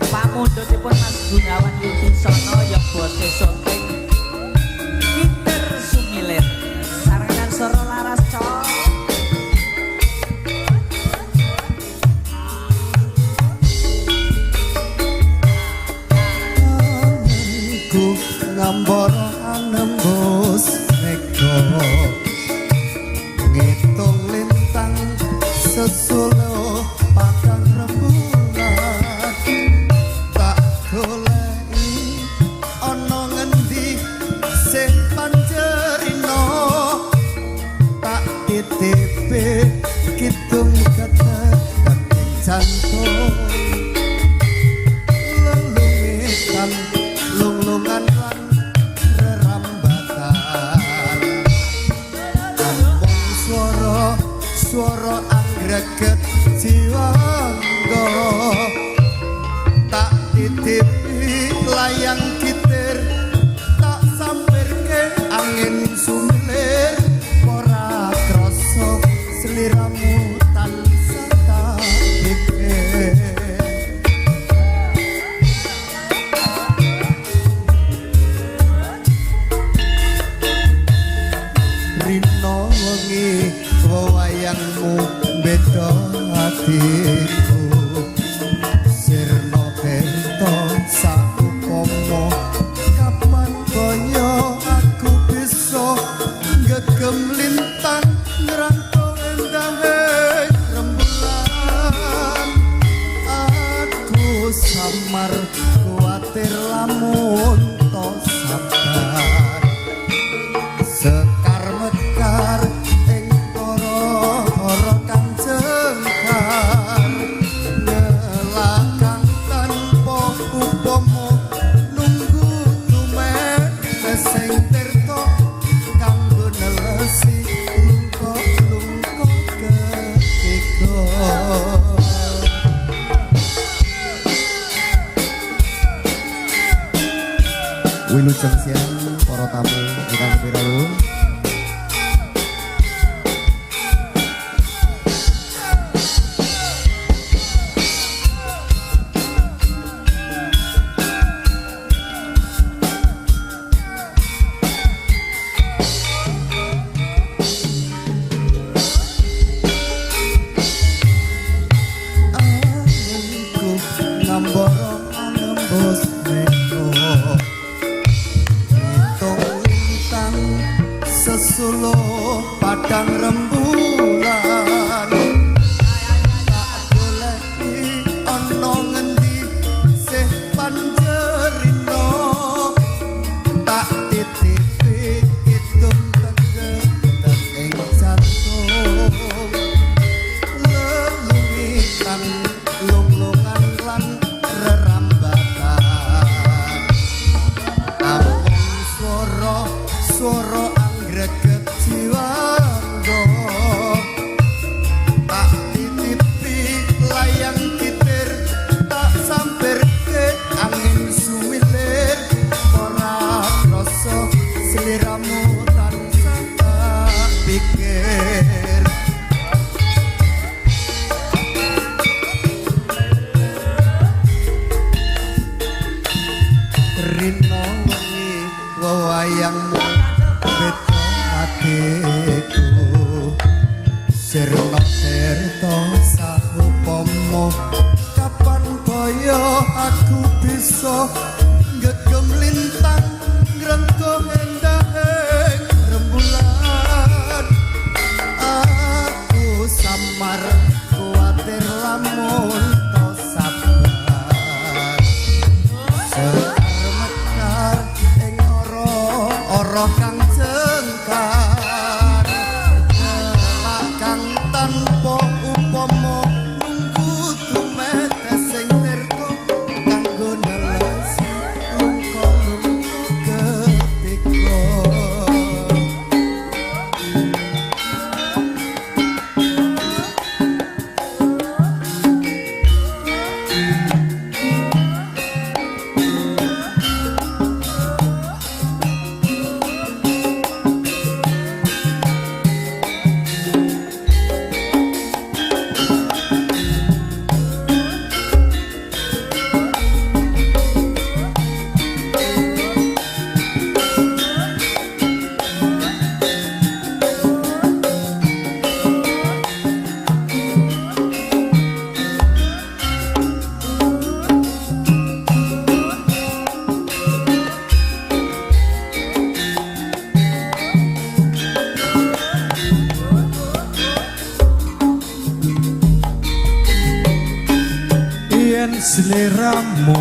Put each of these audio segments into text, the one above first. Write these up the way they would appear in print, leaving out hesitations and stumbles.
Pamundhutipun Mas Gunawan Wibisono ya bose syuting Kitir Sumilir. Sarengan Soro Laras Cok. Ku ngambara nembus mega ngitung lintang sesuluh padang rembulan tak goleki ana ngendi sing panjerino tak titipi kidung ketek jantung lelungitan lunglungan lan rerambatan amung swara swara angreget jiwangga tak titipi layang kitir tak sampirke angin sumilir ora krasa sliramu tansah tak pikir. Rino wengi wewayangmu beda atiku sirna tirta saupama kapan kaya aku bisa ngegem lintang ngrangko endahe rembulan aku samar kuwatir lamun to sabar sekar mekar ing para-para kang jengkar ngelakang tanpa upama nunggu tumetes sing tirta kanggo nelesi lungka-lungka ketiga. Wilujeng siang para tamu ingkang pirawuh. Anginku ngambara nembus mega ngitung lintang sesuluh padang rembulan tak goleki ana ngendi sih panjerino tak titipi kidung tegep ing jantung lelungitan lunglungan lan rerambatan amung swara swara anggreget jiwangga tak titipi layang kitir tak sampirke angin sumilir ora krasa sliramu tansah tak pikir. Rino wengi wewayangmu beda atiku sirna tirta saupama kapan kaya aku bisa ngegem lintang ngrenggo endahe rembulan aku samar kuwatir lamun to sabar sekar mekar ing ora-ora kang jengkar ngelakang tanpa upama nunggu tumetes sing tirta kanggo nelesi lungka-lungka ketika. Yen sliramu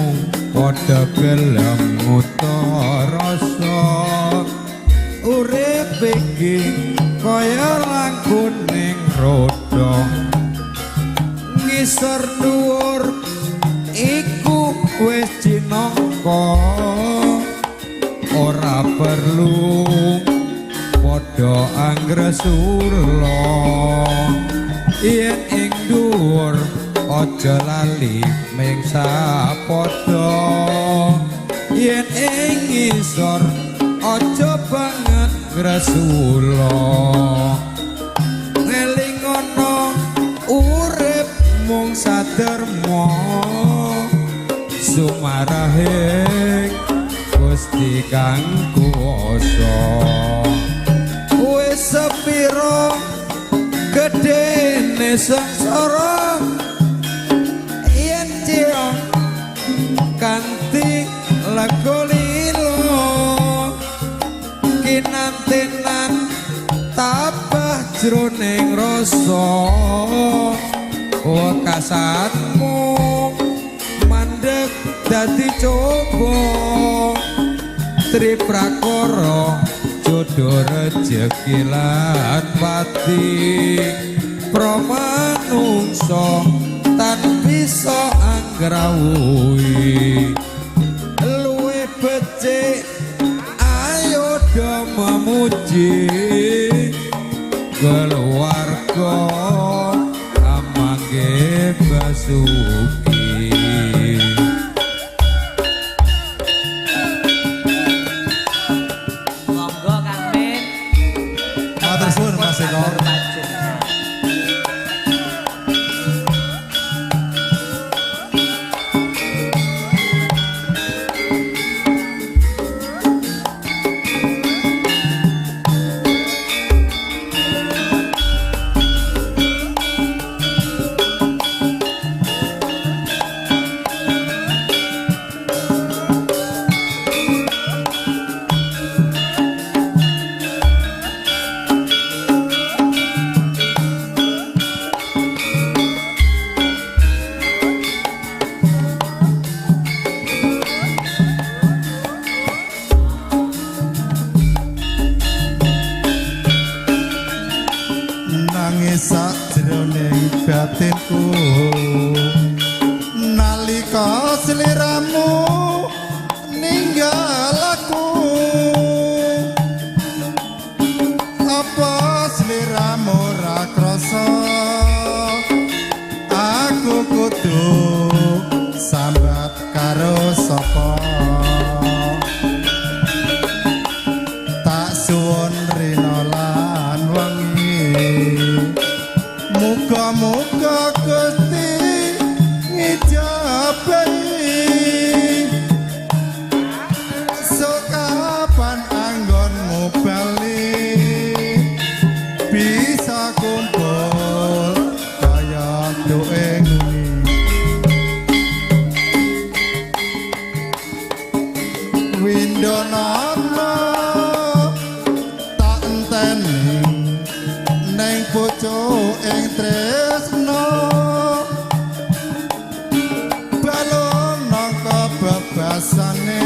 padha gelem ngutarasa, urip iki kaya langkuning roda, ngisor dhuwur iku wis cinangka. Ora perlu padha anggresula, yen ing dhuwur aja lali ming sapadha, yen ing ngisor aja banget ngresula. Eling ana urip mung saderma, sumarahing Gusti kang kuwasa. Wis sepiro gedene sengsara, yen ciok kanthi lega lilo, kinantenan tabah jroning rasa. Wekasanmu mandek dadi coba, triprakara jodoh rejeki lan pati, pramanungsa tan bisa angrawuhi. Luwih becik ayo do memuji keluarga amangge basuki. Monggo Kang Min. Matur suwun Mas Eko. Matur panjenengan. Nangis sakjroning batinku nalika sliramu ninggal aku. Apa sliramu ora krasa aku kudu sambat karo sapa? Tak suwun rina lan wengi, muga-muga Gusti ngijabahi. Sokapan anggonmu bali bisa kumpul kaya duwe nguni. Windonono tak enteni ning pucuk ing tresno, balung nang kebebasane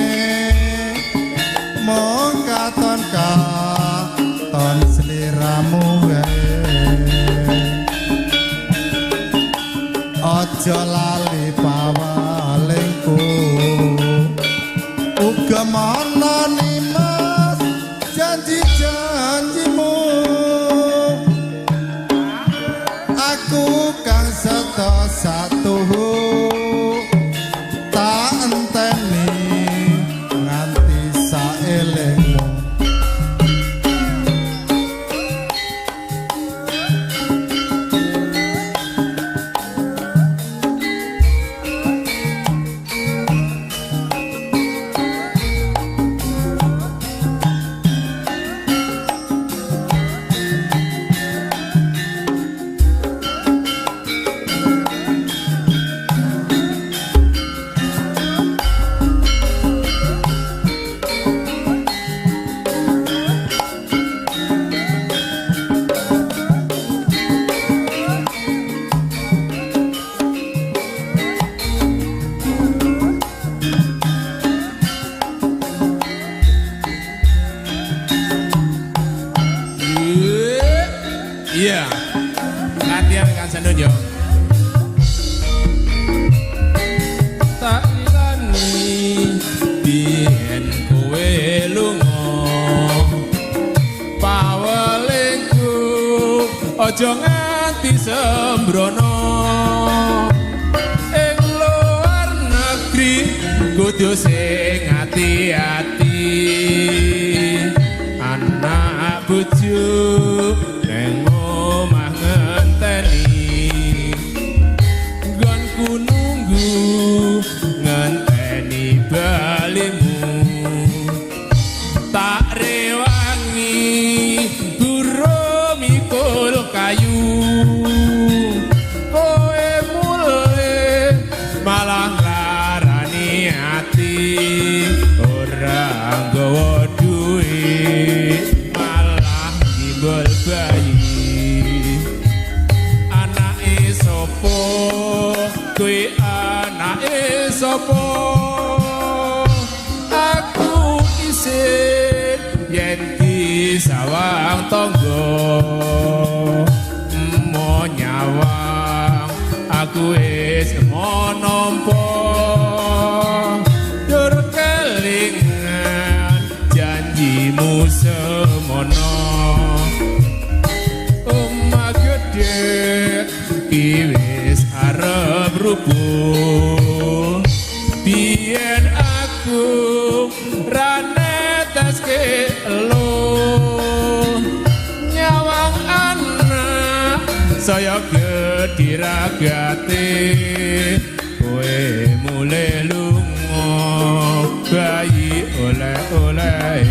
mung katon katon sliramu wae. Aja lali pawalingku, uga mana nimas janji-janjimu. Aku kang seto satuhu tak enteni Aja nganti sembrono. Ing luar negeri kudu sing ati-ati. Anak bojo neng omah ngenteni. Nggonku nunggu ngenteni balimu. Tak rewangi buruh mikul kayu. Kowe mulih malah nglarani ati. Ora nggawa duit malah gimbal bayi. Anake sapa kuwi, anake sapa? Aku isin yen disawang tangga. Emoh nyawang aku wis emoh nampa. Dur kelingan janjimu semono. Omah gedhe ki wis arep rubuh. Biyen aku ra neteske elo. Nyawang anak saya gedhe ragate. Kowe mulih lunga bayi oleh-oleh.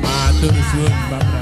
Matur suwun, Mbak.